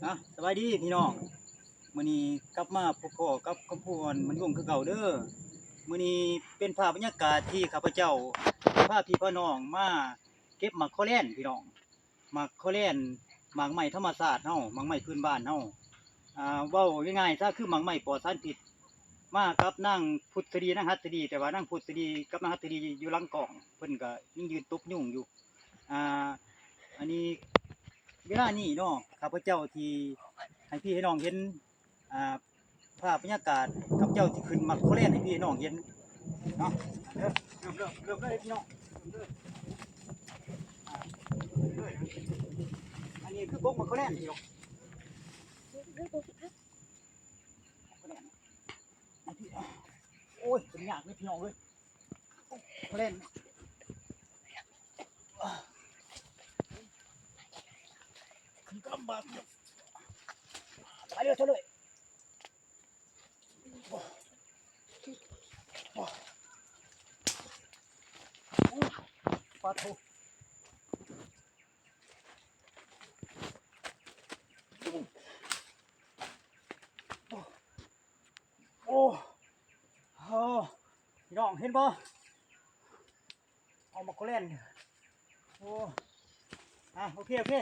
ອ່ະ ສະບາຍດີພີ່ນ້ອງ, ມື້ນີ້ກັບມາພົບພໍ້ກັບຄຳພູ ອອນ ມັນວົງ ຄືເກົ່າເດີ. ມື້ນີ້ເປັນພາບບັນຍາກາດທີ່ຂ້າພະເຈົ້າພາພີ່ພານ້ອງມາເກັບໝາກຄໍແລນພີ່ນ້ອງ, ໝາກຄໍແລນ ໝາກໄມ້ທຳມະຊາດເຮົາ, ໝາກໄມ້ພື້ນບ້ານເຮົາ. ອ່າ ເວົ້າງ່າຍໆຊະ ຄືໝາກໄມ້ປອດສານພິດ. ມາກັບນາງພຸດສະດີ ນາງຫັດສະດີ, ແຕ່ວ່ານາງພຸດສະດີກັບນາງຫັດສະດີຢູ່ຫຼັງກ້ອງ, ເພິ່ນກໍຍັງຢືນຕົບຍຸງຢູ່. ອ່າ ອັນນີ້ ເວລານີ້ເນາະ ຂ້າພະເຈົ້າທີ່ໃຫ້ພີ່ໃຫ້ນ້ອງເຫັນ ອ່າ ພາບບັນຍາກາດ ຂ້າພະເຈົ້າຊິຂຶ້ນໝາກຄໍແລນໃຫ້ພີ່ໃຫ້ນ້ອງເຫັນເນາະ. ເລີ່ມ ເລີ່ມ ເລີ່ມເລີຍພີ່ນ້ອງ ເລີ່ມເລີຍ. ອ່າ ເລີ່ມເລີຍ. ອັນນີ້ຄືກົກໝາກຄໍແລນພີ່ນ້ອງ. ໂອ້ຍ ເປັນຍາກເລີຍພີ່ນ້ອງເອີຍ. ເຫຼັ້ນ ຂຶ້ນກຳບາກ ໄປເລີຍ ເລີຍ. ປາໂທ. ໂອ້ ໂອ້ ພີ່ນ້ອງເຫັນບໍ່? ເອົາໝາກໂຄແລນ. ໂອ້ ອ່ະ ໂອເຄ ໂອເຄ.